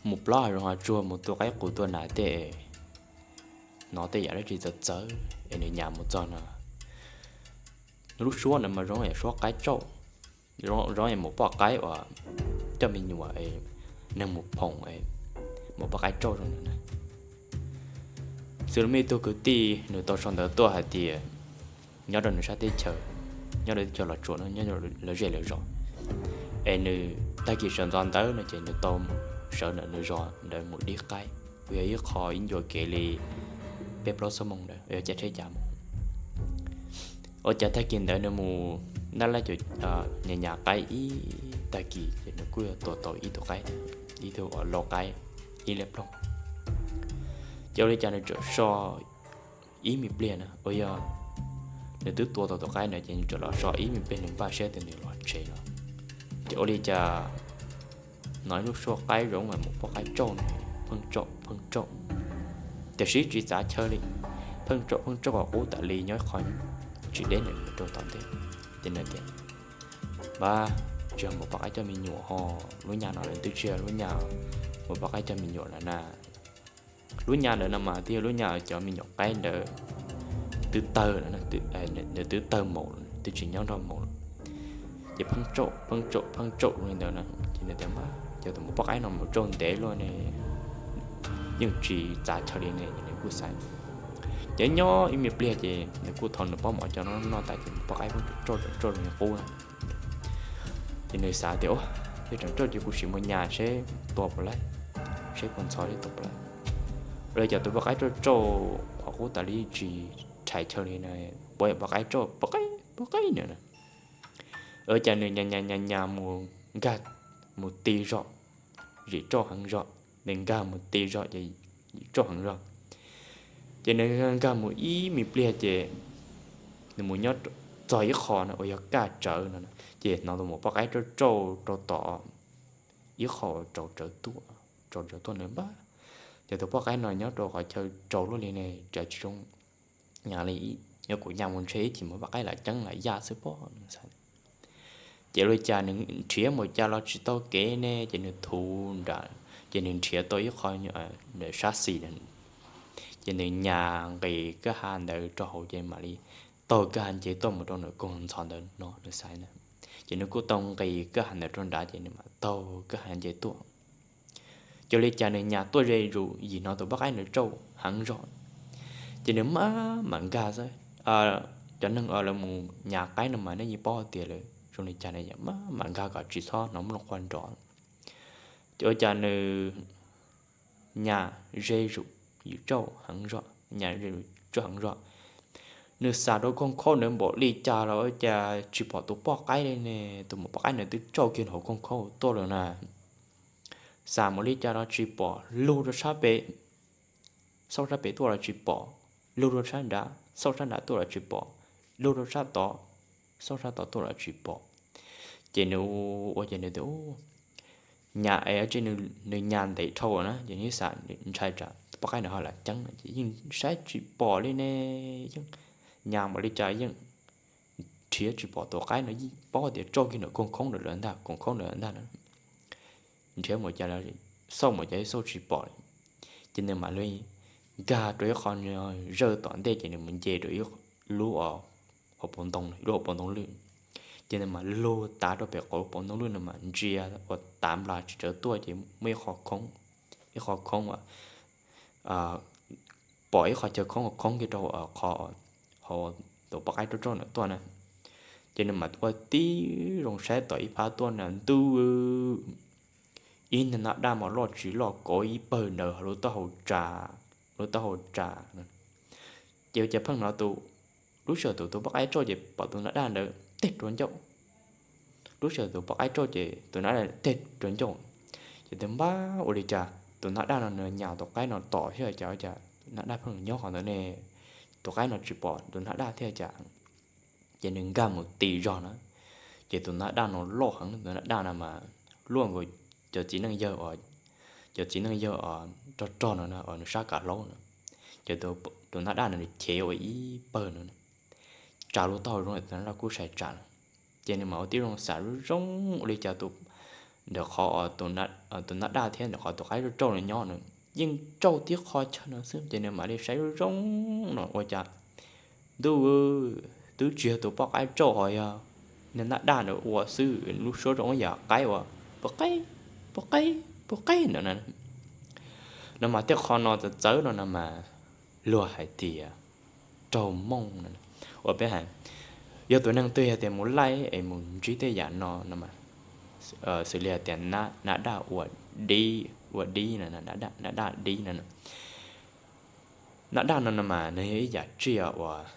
mus plob hav zoov hav tsuag mus tua qaib qus tua nas tej, hnov tej yam dab tsi txawv txawv es nws nyas mus txog no. Lub suab ntawd mas zoo yam suab qaib tsauj, zoo yam mus poj qaib uas coj me nyuam, neeg mus phoom, mus poj qaib tsauj zoo na. Xws li muaj ib tug kwv tij nws tau sau ntawv tuaj hais tias nyob rau nws sab teb chaws, nyob rau teb chaws Los Tsuas no, nyob lawv zej lawv zos, es nws tag kis sawv ntxov ntawd no ces nws tau sawv ntawm nws zos ntawd mus dib qaib, uas yog ib qho ib ncua kev li peb plaub xuab moos ntawd, yog caij tsheb cav mus. Ua cas tag kis ntawd nws mus ntaj laj nyas nyas qaib ib tag kis ces nws kuj yog tua tau ib tug qaib, ib tug uas lau qaib ib liab ploog. Ces ua li cas nws txawm so ib me pliag na, uas yog nws twb tua tau tus qaib ntawd ces nws txawm los so ib me pliag nws npaj siab tias nws los tsev no. Ces ua li cas hnov ib lub suab qaib zoo mas mus poj qaib tsauj no, pheej tsauj pheej tsauj, tiam sis tsis txav chaw li, pheej tsauj pheej tsauj kom qub tas li nyob qhov tsis deb ntawm nws rau tom ntej. Ces nws tias, Npab, tsis yog mus poj qaib coj me nyuam ho, lub nyas no lawv twb tsis yog lub nyas mus poj qaib coj me nyuam lawm na. Lub nyas ntawd no mas twb yog lub nyas cov me nyuam qaib ntawd twb tawg, ntawd twb tawg maum, twb tsis nyob nrog maum lawm. Ces pheej tsauj pheej tsauj pheej tsauj li ntawd na, ces nws tias, Npab, cov tus mus poj qaib no mus tsauj ntev luaj ne, yeej tsis txav chaw li ne, ces nws kuj xav. Ces nyob ib me pliag ces nws kuj thau nws pob mov coj noj noj tas ces mus poj qaib pheej tsauj tsauj tsauj li qub na. Ces nws xav tias, Ua, yog tseem tsauj ces kuv sim mus nyas seb tua puas laib, seb puas ntxhov seb tua puas laib. Ua li cas tus poj qaib tsauj tsauj qhov qub tas li tsis rhais chaw li na, poj qaib tsauj poj qaib poj qaib ntawd na. Ua cas nws nyas nyas nyas mus nkag mus ti zog, zim tsauj heev zog, nws nkag mus ti zog ces zim tsauj heev zog. Ces nws nkag mus ib me pliag ces nws mus nyob txog ib qho no uas yog kaj tsawv no, ces hnov tus mus poj qaib tsauj tsauj rau tom ib qho tsaus tsawv tuaj, tsaus tsawv tuaj nws npab, ces tus poj qaib no nyob rau qhov chaw tsaus luaj li ne, tsam tsis zoo nyas li, yog kuv nyas mus ntshe ib chim mus poj qaib lam ceeb lam yaj xwb pob. Ces ua li cas nws nrhiav mus cas los tsis tau kev ne, ces nws thuv nram, ces nws nrhiav tau ib qho sab xis, ces nws nyas nqis kwj ha ntawd rau hauv ces mam li taug kwj ha nce tuaj mus rau nws koog ntxhov ntawd no nws xav na. Ces nws kuj tau nqis kwj ha ntawd rau nrad ces nws mam taug kwj ha nce tuaj. Ces ua li cas nws nyas tuaj ze zus yim hnov tus poj qaib ntawd tsauj heev zog, ces nws maj mam nkag xwb. Cov neeg uas lawv mus nyas qaib no mas nej yeej paub tias lawv zoo li cas na, maj mam nkag kom tsis txhob hnov mloog qhuav nrov. Ces ua cas nws nyas ze zus yim tsauj heev zog, nyas ze zus tsauj heev zog. Nws xav rau koog khaub ntawd npaum li cas los ua cas tsis pom tus poj qaib li ne, tus mus poj qaib ntawd twb tsauj kiag hauv koog khaub tuaj lawm na. Xav mus li cas los tsis pom, lug rau sab pem, xauj sab pem tuaj los tsis pom, lug rau sab nrad, xauj sab nrad tuaj los tsis pom, lug rau sab tod, xauj sab tod tuaj los tsis pom. Ces nws ua ces nws tias, Nyas es tsis, nws nyas ntev dhau na, ces nws xav ntshai tsam poj qaib ntawd ho lam ceeb no ces yeej saib tsis pom li ne, yeej nyas npaum li cas yeej nrhiav tsis pom tus qaib no, yeej paub tias tsauj kiag ntawm koog khaub ntawd lawm ntag, koog khaub ntawd ntag na. Nrhiav mus cas, xauj mus cas xauj tsis pom li. Ces nws mam li nkag rau ib qho zawj tom ntej ces nws mus nce rau ib lub hauv paus ntoo, lub hauv paus ntoo lwj. Ces nws mam lug tav rau pem qhov paus ntoo lwj no mas ntsia ua tav nplas tsis tsawv tuaj ces muaj ib qho khoob, ib qho khoob pom ib qho chaw khoob khoob kiag rau qhov hauv tus poj qaib rauj rauj ntawd tuaj na. Ces nws mam ua tib zoo saib tom ib phab tuaj na ntuj, ib niag nab daj mas loj tsis loj kauv ib pawg ntawd lub taub hau tsa, lub taub hau tsa. Ces ua cas pheej hnov tus, lub sij hawm tus poj qaib rauj ces pom tus nab daj ntawd teg rua ncauj. Lub sij hawm tus poj qaib rauj ces tus nab daj teg rua ncauj. Ces tias npab ua li cas tus nab daj no nws nyas tus qaib no tom thiab cas ua cas nab daj pheej nyob qhov ntawd ne, tus qaib no tsis pom tus nab daj thiab cas. Ces nws nkag mus ti zog na, ces tus nab daj no loj heev, tus nab daj no mas luaj nkaus cov txiv neej yawg, cov txiv neej yawg rog rog no uas nws sab kav hlaub no. Ces tus nab daj no nws chev ua ib pawg no, tsa lub taub hau zoo tus nab daj kuj sai tsam no. Ces nws mam ua tib zoo xav zoo ua li cas tus ntawm qhov tus nab daj thiab ntawm qhov tus qaib tsauj tsauj no nyob no, yeej tsauj tib qho chaw no xwb ces nws mam li saib zoo zoo no ua cas ntuj, twb tsis yog tus poj qaib tsauj ho yog nab daj ntawd ua xwb, lub suab zoo yam qaib ua pub qaib, pub qaib, pub qaib ntawd no mas tej qho no txawv txawv no no mas luag hais tias raug mooj no. Uas peb hais yog tus neeg twg yog tias mus laij es mus ntsib tej yam no no mas xws li hais tias nab daj ua dib, ua dib no, nab daj dib no, nab daj no no mas nws yog ib yam tsiaj uas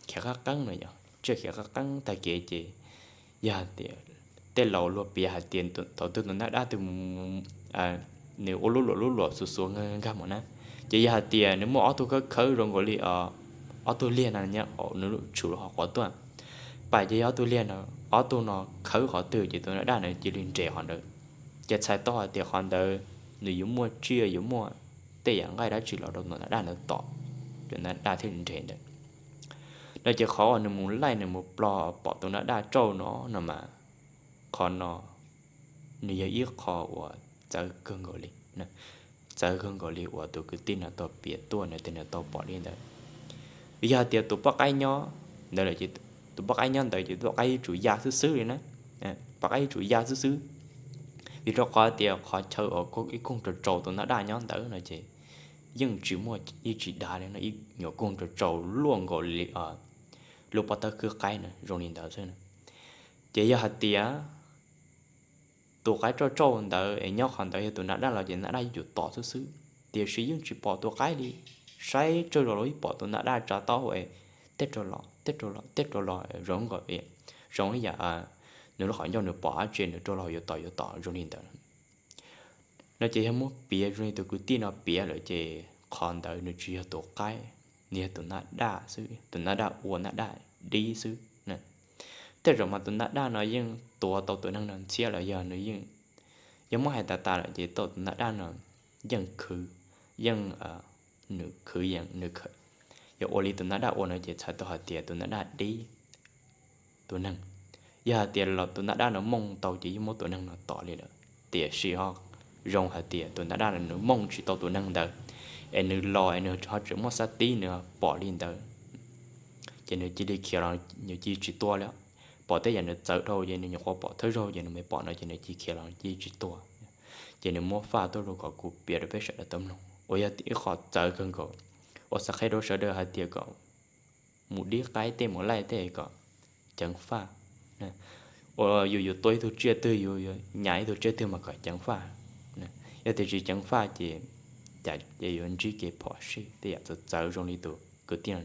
khiav qab qeeb no yog tsiaj khiav qab qeeb tag kev ces yog hais tias tej laus luag piav hais tias thaum twg tus nab daj twg nws ua lub luam lub luam xuav xuav nkag mus na, ces yog hais tias nws muaj ob tug khawb khawb zoo nkaus li ob tug liag no nyob nws lub tshum hauv qhov tuaj, pais ces yog ob tug liag no, ob tug no khawb qhov twg ces tus nab daj no cia li nres qhov ntawd. Ces txhais tau hais tias qhov ntawd nws yuav muaj tsiaj yuav muaj tej yam nqaij dab tsi los rau tus nab daj ntawd tom, tus nab daj thiaj li nres ntawd no. Ces qhov uas nws mus laij nws mus ploj pom tus nab daj tsauj no no mas qhov no nws yog ib qho uas txawv kawg nkaus li, txawv kawg nkaus li uas tus kwv tij no tau piav tuaj no tias nws tau pom li ntawd. Yog hais tias tus poj qaib nyob ntawd lawm ces tus poj qaib nyob ntawd ces tus poj qaib yuav tsum ya xwb xwb li na, poj qaib yuav tsum ya xwb xwb, vim rau qhov tias qhov chaw uas ib koog rau rau tus nab daj nyob ntawd no ces yeej tsis muaj ib tsis dav li no, ib nyuam koog rau rau luaj nkaus li lub pob tawb khwb qaib no zoo li ntawd xwb na. Ces yog hais tias tus qaib tsauj tsauj ntawd es nyob qhov ntawd yog tus nab daj los ces nab daj yuav tsum tom xwb xwb, tiam sis yeej tsis pom tus qaib li. Saib tsawg los los yeej pom tus nab daj tsa taub hau es tej rau los tej rau los tej rau los zoo nkaus, zoo ib yam nws lub qhov ncauj nws pom dab tsi nws rau los yuav tom yuav tom zoo li ntawd no. Ces yog muab piav zoo li tus kwv tij no piav lawm ces qhov ntawd nws tsis yog tus qaib, nws yog tus nab daj xwb, tus nab daj ua nab daj dib xwb. Tej zaum mas tus nab daj no yeej tuav tau tus neeg no ntxhiab los yog nws yeej, yog muab hais tas tas lawm ces tau tus nab daj no yeej khwv, yeej nws khwv yees nws, yog ua li tus nab daj ua no ces txhais tau hais tias tus nab daj dib tus neeg. Yog hais tias los tus nab daj no mooj tau ces yeej muab tus neeg no tom li lawm. Tiam sis ho zoo hais tias tus nab daj no nws mooj tsis tau tus neeg ntawd, es nws los es nws ho tseem muaj xab tib nws pom li ntawd, ces nws cia li khiav los nws cia li tsis tua li. Pom tej yam nws txawv dhau ces nws nyuam qhuav pom thawj zaug ces nws me pom no ces nws cia li khiav los cia li tsis tua. Ces nws muab faj tuaj rau kom kuv piav rau peb sawv daws tau mloog uas yog ib qho txawv kawg nkaus, uas xav qhia rau sawv daws hais tias kom mus dib qaib tej mus laij tej kom ceev faj, uas yus yuav tua ib tug tsiaj twg yus yuav nyav ib tug tsiaj twg mas kom ceev faj. Yog tias tsis ceev faj ces cas ces yuav ntsib kev phom sij tej yam txawv txawv zoo li tus kwv tij no